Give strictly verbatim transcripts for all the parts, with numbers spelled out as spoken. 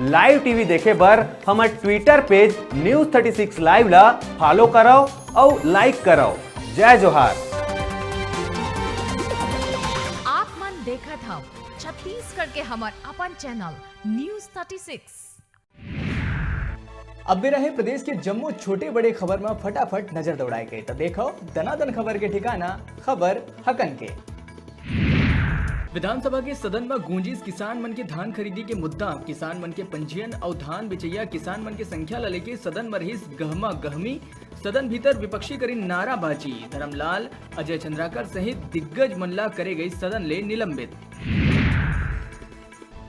Live T V देखे बर हमर Twitter page News thirty six Live ला follow करव अउ like करव। जय जोहार। आप मन देखत हव छत्तीसगढ़ के हमर अपन channel News thirty six। अब बेरा हे प्रदेश के जम्मो छोटे बड़े खबर म फटाफट नजर दौड़ाए के। त देखव दनादन खबर के ठिकाना, खबर हकन के। विधानसभा के सदन म गूंजिस किसान मन के धान खरीदी के मुद्दा। किसान मन के पंजीयन अउ धान बेचइया किसान मन के संख्या ल लेके सदन म रहिस गहमा गहमी। सदन भीतर विपक्षी करिन नाराबाजी। धरमलाल, अजय चंद्राकर सहित दिग्गज मन ला करे गई सदन ले निलंबित।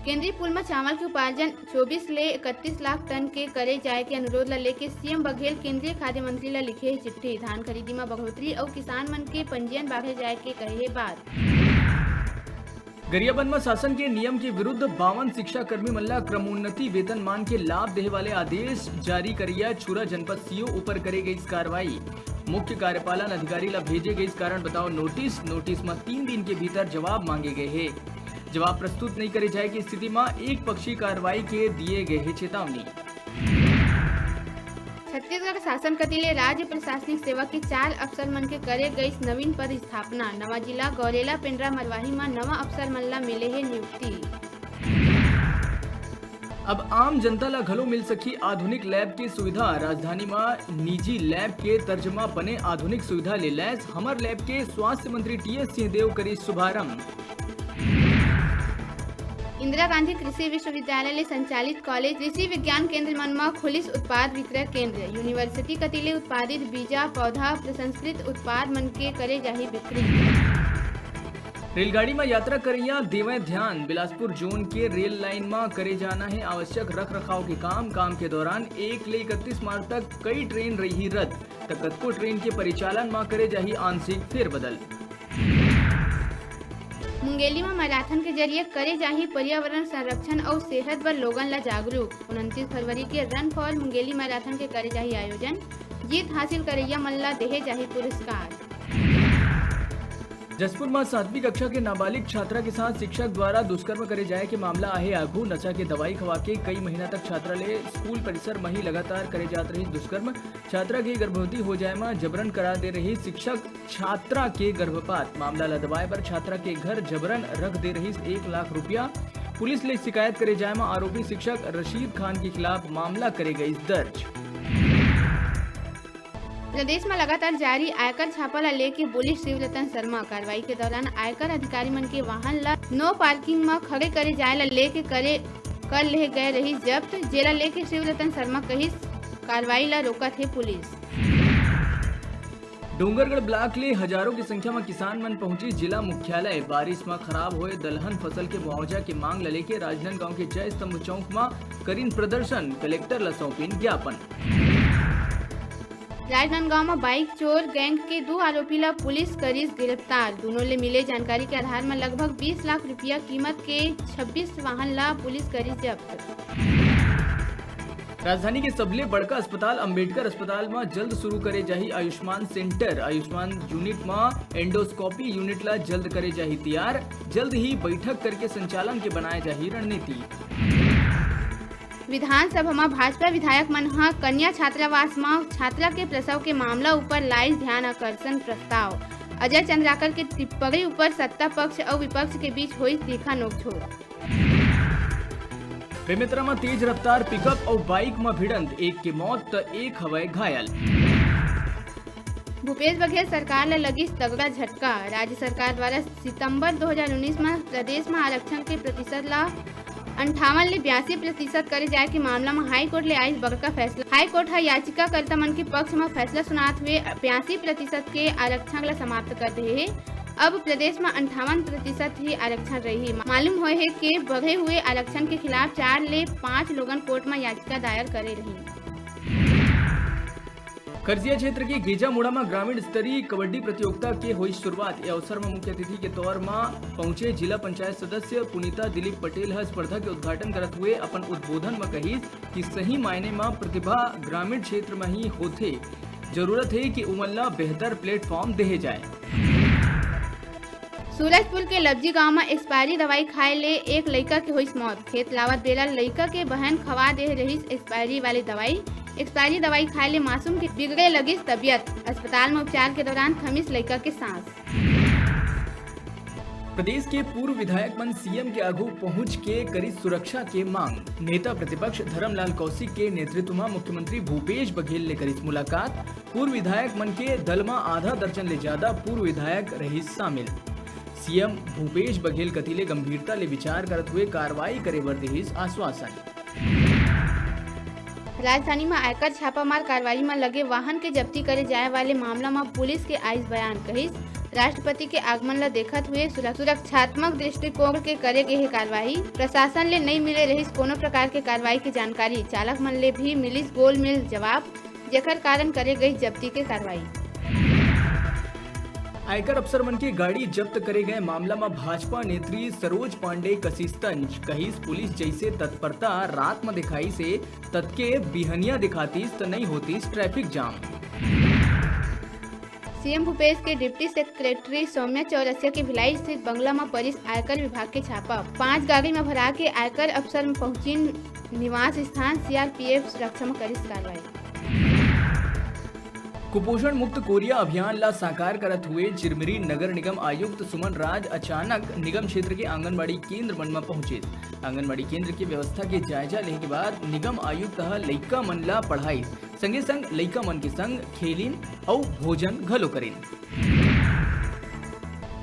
केंद्रीय पूल म चावल के उपार्जन चौबीस ले इकतीस लाख टन के करे जाय के अनुरोध ल लेके सीएम बघेल केंद्रीय खाद्य मंत्री ल लिखे हे चिट्ठी। धान खरीदी म बढ़ोतरी अउ किसान मन के पंजीयन बाढ़े जाय के कहे हे बात। गरियाबंद म शासन के नियम के विरुद्ध बावन शिक्षा कर्मी मन ला क्रमोन्नति वेतनमान के लाभ देहे वाले आदेश जारी करइया छुरा जनपद सीओ ऊपर करे गईस कार्रवाई। मुख्य कार्यपालन अधिकारी ला भेजे गईस कारण बताओ नोटिस। नोटिस म तीन दिन के भीतर जवाब मांगे गए हे। जवाब प्रस्तुत नइ करे जाय के स्थिति म एक पक्षीय कार्रवाई के दिए गए हे चेतावनी। छत्तीसगढ़ शासन कति ले राज्य प्रशासनिक सेवा के चार अफसर मन के करे गईस नवीन पद स्थापना। नवा जिला गौरेला पेंड्रा मरवाही म नवा अफसर मन ला मिले हे नियुक्ति। अब आम जनता ला घलो मिल सकही आधुनिक लैब के सुविधा। राजधानी म निजी लैब के तर्ज म बने आधुनिक सुविधा ले लैस हमर लैब के स्वास्थ्य मंत्री टीएस सिंहदेव करिस शुभारंभ। इंदिरा गांधी कृषि विश्वविद्यालय ले संचालित कॉलेज कृषि विज्ञान केंद्र मन म खुलिस उत्पाद विक्रय केंद्र। यूनिवर्सिटी कति ले उत्पादित बीजा, पौधा, प्रसंस्कृत उत्पाद मन के करे जाही बिक्री। रेलगाड़ी म यात्रा करइया देवय ध्यान, बिलासपुर जोन के रेल लाइन म करे जाना हे आवश्यक रख रखाव के काम। काम के दौरान एक ले इकतीस मार्च तक कई ट्रेन रही रद्द, त कतको ट्रेन के परिचालन म करे जाही आंशिक फेरबदल। मुंगेली म मैराथन के जरिए करे जाही पर्यावरण संरक्षण अउ सेहत बर लोगन ल जागरूक। उनतीस फरवरी के Run for मुंगेली मैराथन के करे जाही आयोजन। जीत हासिल करइया मन ल देहे जाही पुरस्कार। जशपुर म सातवीं कक्षा के नाबालिग छात्रा के साथ शिक्षक द्वारा दुष्कर्म करे जाए के मामला आहे आघू। नशा के दवाई खवा के कई महीना तक छात्रा ले स्कूल परिसर म ही लगातार करे जात रही दुष्कर्म। छात्रा के गर्भवती हो जाए म जबरन करा दे रही शिक्षक छात्रा के गर्भपात। मामला ल दबाए बर छात्रा के घर जबरन रख दे रहिस एक लाख रुपया। पुलिस ले शिकायत करे जाए म आरोपी शिक्षक रशीद खान के खिलाफ मामला करे गइस दर्ज। प्रदेश म लगातार जारी आयकर छापा ल लेके बोलिस शिवरतन शर्मा। कार्रवाई के दौरान आयकर अधिकारी मन के वाहन ल no parking म खड़े करे जाए ल लेके करे, कर लेहे गए रहिस जब्त, जेला लेके शिवरतन शर्मा कहिस, कार्रवाई ल रोकत हे पुलिस। डोंगरगढ़ ब्लॉक ले हजारों की संख्या म किसान मन पहुंचिस जिला मुख्यालय। बारिश म खराब होए दलहन फसल के मुआवजा के मांग ल लेके राजनांदगांव के जय स्तंभ चौक म करिन प्रदर्शन, कलेक्टर ल सौंपिन ज्ञापन। राजनांदगांव म बाइक चोर गैंग के दू आरोपी ल पुलिस करिस गिरफ्तार। दूनों ले मिले जानकारी के आधार म लगभग बीस लाख रुपया कीमत के छब्बीस वाहन ल पुलिस करिस जब्त। राजधानी के सबले बड़का अस्पताल अंबेडकर अस्पताल म जल्द शुरू करे जाही आयुष्मान सेंटर। आयुष्मान यूनिट म एंडोस्कोपी यूनिट ल जल्द करे जाही तैयार। जल्द ही बैठक करके संचालन के बनाए जाही रणनीति। विधानसभा म भाजपा विधायक मन ह कन्या छात्रावास म छात्रा के प्रसव के मामला ऊपर लाइस ध्यान आकर्षण प्रस्ताव। अजय चंद्राकर के टिप्पणी ऊपर सत्ता पक्ष अउ विपक्ष के बीच होइस तीखा नोकझोंक। बेमेतरा म तेज रफ्तार पिकअप अउ बाइक म भिड़ंत, एक के मौत त एक हवय घायल। भूपेश बघेल सरकार ल लगिस तगड़ा झटका। राज्य सरकार द्वारा सितंबर दो हज़ार उन्नीस म प्रदेश म आरक्षण के प्रतिशत ल अंठावन ले बयासी प्रतिशत करे जाए के मामला म हाई कोर्ट ले आइस बड़का फैसला। हाई कोर्ट ह याचिकाकर्ता मन के पक्ष म फैसला सुनात हुए बयासी प्रतिशत के आरक्षण ल समाप्त कर दे हे। अब प्रदेश म अंठावन प्रतिशत ही आरक्षण रही। मालूम होए हे के बढ़े हुए आरक्षण के खिलाफ चार ले पांच लोगन कोर्ट म याचिका दायर करे रही। खरसिया क्षेत्र के गेजामुड़ा म ग्रामीण स्तरीय कबड्डी प्रतियोगिता के होई शुरुआत। ए अवसर म मुख्य अतिथि के तौर म पहुंचे जिला पंचायत सदस्य पुनीता दिलीप पटेल ह स्पर्धा के उद्घाटन करत हुए अपन उद्बोधन म कहिस कि सही मायने म प्रतिभा ग्रामीण क्षेत्र म ही होथे। जरूरत हे कि उमन ला बेहतर प्लेटफॉर्म देहे जाए। सूरजपुर के लब्जी गांव म एक्सपायरी दवाई खाए ले एक लइका के होइस मौत। खेत लावत बेरा लइका के बहन खवा दे रहिस एक्सपायरी वाले दवाई। एक्सपायरी दवाई खाए ले मासूम के बिगड़े लगिस तबियत। अस्पताल म उपचार के दौरान थमिस लइका के सांस। प्रदेश के पूर्व विधायक मन सीएम के आघू पहुंच के करिस सुरक्षा के मांग। नेता प्रतिपक्ष धर्मलाल कौशिक के नेतृत्व म मुख्यमंत्री भूपेश बघेल ले करिस मुलाकात। पूर्व विधायक मन के दल म आधा दर्जन ले ज्यादा पूर्व विधायक रहिस शामिल। सीएम भूपेश बघेल कति ले गंभीरता ले विचार करत हुए कार्रवाई करे बर देहिस आश्वासन। राजधानी म आयकर छापामार कार्रवाई म लगे वाहन के जब्ती करे जाए वाले मामला म पुलिस के आइस बयान, कहिस राष्ट्रपति के आगमन ल देखत हुए सुरक-, सुरक्षात्मक दृष्टिकोण के करे गे हे कार्रवाई। प्रशासन ले नइ मिले रहिस कोनो प्रकार के कार्रवाई के जानकारी, चालक मन ले भी मिलिस गोलमेल जवाब, जेकर कारण करे गई जब्ती के कार्रवाई। आयकर अफसर मन के गाड़ी जब्त करे गए मामला म भाजपा नेत्री सरोज पांडे कसिस तंज, कहिस पुलिस जैसे तत्परता रात म दिखाइस हे, ततके बिहनिया दिखातिस त नइ होतिस ट्रैफिक जाम। सीएम भूपेश के डिप्टी सेक्रेटरी सौम्या चौरसिया के भिलाई स्थित बंगला म परिस आयकर विभाग के छापा। पांच गाड़ी म भरा के आयकर अफसर म पहुंचिन निवास स्थान, सीआरपीएफ सुरक्षा म करिस कार्रवाई। कुपोषण मुक्त कोरिया अभियान ला साकार करत हुए चिरमिरी नगर निगम आयुक्त सुमन राज अचानक निगम क्षेत्र के आंगनबाड़ी केंद्र मन म पहुंचिस। आंगनबाड़ी केंद्र के व्यवस्था के जायजा लेहे के बाद निगम आयुक्त ह लइका मन ला पढ़ाइस, संगे संग लइका मन के संग खेलिन अउ भोजन घलो करिन।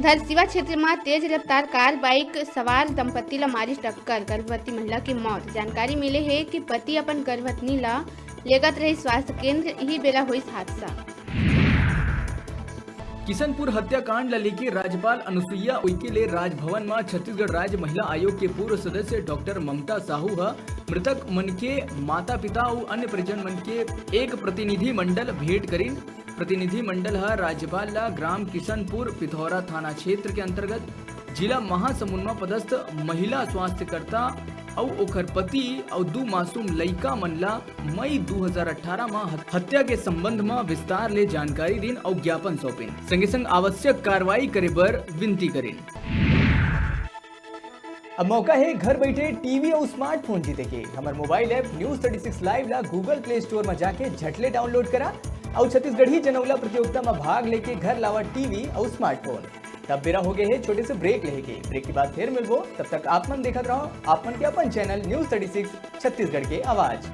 धरसीवा क्षेत्र म तेज रफ्तार कार बाइक सवार दंपत्ति ल मारिस टक्कर, गर्भवती महिला के मौत। जानकारी मिले हे कि पति अपन गर्भवती ल लेगत रहिस स्वास्थ्य केंद्र, इही बेरा होइस हादसा। किशनपुर हत्याकांड ल लेके राज्यपाल अनुसुईया उइके ले राजभवन म छत्तीसगढ़ राज्य महिला आयोग के पूर्व सदस्य डॉक्टर ममता साहू ह मृतक मन के माता-पिता अउ अन्य परिजन मन के एक प्रतिनिधि मंडल भेंट करिन। प्रतिनिधि मंडल ह राज्यपाल ल ग्राम किशनपुर पिथौरा थाना क्षेत्र के अंतर्गत जिला महासमुंद म पदस्थ महिला स्वास्थ्यकर्ता अउ ओखर पति अउ दू मासूम लइका मन ल मई दू हजार अट्ठारह म हत-, हत्या के संबंध म विस्तार ले जानकारी दिन अउ ज्ञापन सौंपिन, संगे संग आवश्यक कार्रवाई करे बर विनती करिन। अब मौका हे घर बैठे टीवी अउ स्मार्टफोन जीते के। हमर mobile app News thirty six Live ला Google Play Store म जाके झटले डाउनलोड करा अउ छत्तीसगढ़ी जनौला प्रतियोगिता म भाग लेके घर लावा टीवी अउ स्मार्टफोन। तब बेरा हो गए हे छोटे से ब्रेक लेहे के। ब्रेक के बाद फिर मिलबो, तब तक आप मन देखत रहो आप मन के अपन channel News thirty six Chhattisgarh के आवाज।